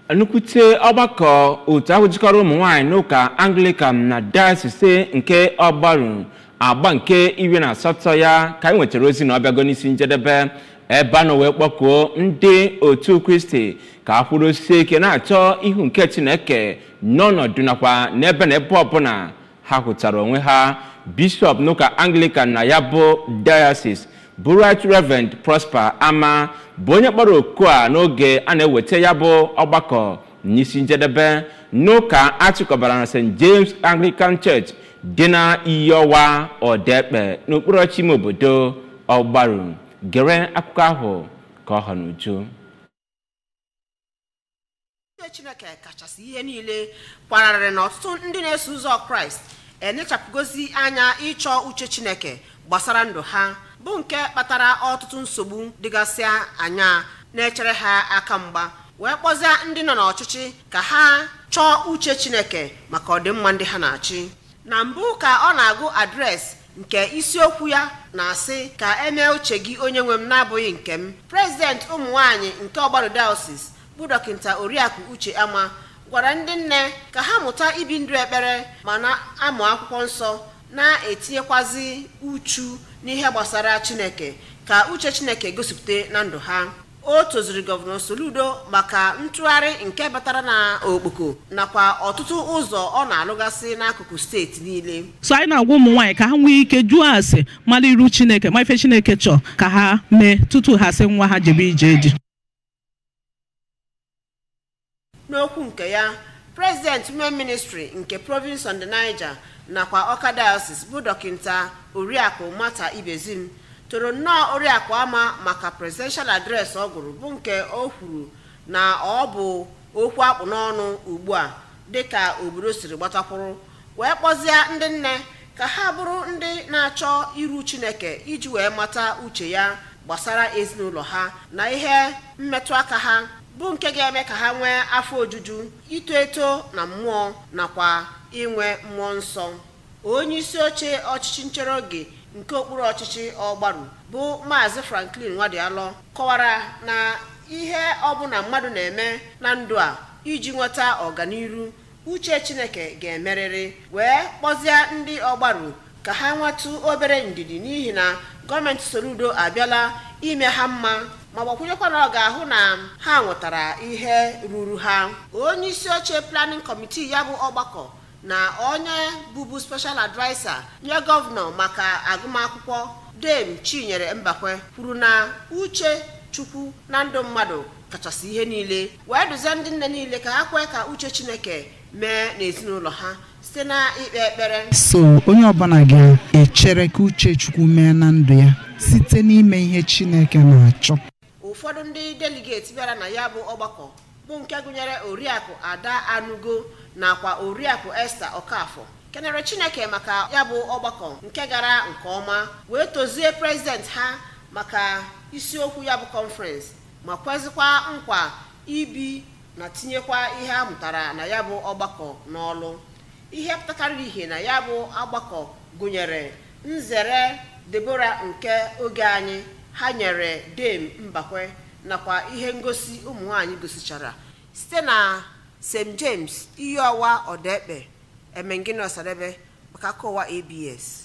Nnukwute ọgbakọ otu ahụ jikọrọ ụmụ nwaanyị n'ụka Anglican na Diocese nke Ọgbaru agba nke 18 ya ka anyị nwetara ozi na ọbịago n'isi njedebe ebe a nọ wee kpọkuo ndị otu Kristi ka a kwụrụsie ike na-achọ ihu nke Chineke n'ọnọdụ nakwa n'ebe na ebe ọbụla ha hụtara onwe ha. Bishọp n'ụka Anglican na ya bụ Diocese bụ Right Reverend Prosper Ama bụ onye kpọrọ oku a n'oge a na-eweta ya bụ ọgbakọ n'isi njedebe n'ụka achịkọbara na St. James Anglican Church dị na Iyowa Odekpe n'okpuru ọchị ime obodo Ọgbaru. Gere akụkọ ahụ ka ọ ha n'uju. Uche Chineke kachasị ihe niile kwararịrị na ọtụtụ ndị na-eso ụzọ Kraịst enechapụgozi anya ịchọ uche Chineke gbasara ndụ ha, bụ nke kpatara ọtụtụ nsogbu dịgasị anya na-echere ha aka mgba, wee kpọzie ndị nọ n'ọchịchị ka ha chọọ uche Chineke maka ọdịmma ndị ha na-achị. Na mbụ ka ọ na-agụ adreesị nke isiokwu ya na-asị ka emee uche gị onye nwe m na-abụghị nke m, prezident ụmụ nwanyị nke Ọgbaru Diocese bụ Dọkịta Oriakụ Uche Ama gwara ndị nne ka ha mụta ibi ndụ ekpere ma na-amụ akwụkwọ nsọ, na-etinyekwazi uchu n'ihe gbasara Chineke ka uche Chineke gosipụta na ndụ ha. O toziri Gọvanọ Soludo maka ntụgharị nke batara na okpoko nakwa ọtụtụ ụzọ ọ na-alụgasị n'akụkụ steeti niile. So anyị na-agwa ụmụ nwaanyị ka ha nwee ike jụọ ase mara iru Chineke ma ife Chineke chọọ ka ha mee tutu ha sị nwa ha jebe ije eji. N'okwu nke ya, President Women Ministry nke Province on the Niger nakwa Ọka Diocese bụ Dọkịta Oriakụ Martha Ibezim toro nnọọ Oriakụ Ama maka presidential address ọ gụrụ, bụ nke o kwuru na ọ bụ okwu akpụ n'ọnụ ugbu a dịka obodo siri gbatakwuru, wee kpọzie ndị nne ka ha bụrụ ndị na-achọ iru Chineke iji wee mata uche ya gbasara ezinụlọ ha na ihe mmetụ aka ha, bụ nke ga-eme ka ha nwee afọ ojuju, ito eto na mmụọ nakwa inwe mmụọ nsọ. Onye isi oche ọchịchị nchere oge nke okpuru ọchịchị Ọgbaru bụ Maazị Franklin Nwadialọ kọwara na ihe ọbụla mmadụ na-eme na ndụ a iji nweta ọganiru uche Chineke ga-emerịrị, wee kpọzie ndị Ọgbaru ka ha nwetụ obere ndidi n'ihi na gọọmenti Soludo abịala ime ha mma, ma gbakwunyekwa na ọ ga-ahụ na ha nwetara ihe ruru ha. Onye isi oche planning committee ya bụ ọgbakọ na onye bụbu special adviser nye gọvanọ maka agụmakwụkwọ Dame Chinyere Mbakwe kwuru na uche Chukwu na ndụ mmadụ kachasị ihe niile, wee duzie ndị nne niile ka ha kwee ka uche Chineke mee n'ezinụlọ ha site na ikpe ekpere. So onye ọbụla ga-echere ka uche Chukwu mee na ndụ ya site n'ime ihe Chineke na-achọ. Ụfọdụ ndị deligeti bịara na ya bụ ọgbakọ bụ nke gụnyere Oriakụ Ada Anugo nakwa Oriakụ Esther Okafọ kenere Chineke maka ya bụ ọgbakọ nke gara nke ọma, wee tozie prezident ha maka isiokwu ya bụ kọnferensị, ma kwezikwa nkwa ibi na tinyekwa ihe a mụtara na ya bụ ọgbakọ n'ọlụ. Ihe pụtakarịrị ihe na ya bụ ọgbakọ gụnyere nzere Deborah nke oge anyị ha nyere Dame Mbakwe nakwa ihe ngosi ụmụ nwaanyị gosichara site na St. James Iyowa Odekpe, Emengini Osadebe maka akụwa ABS.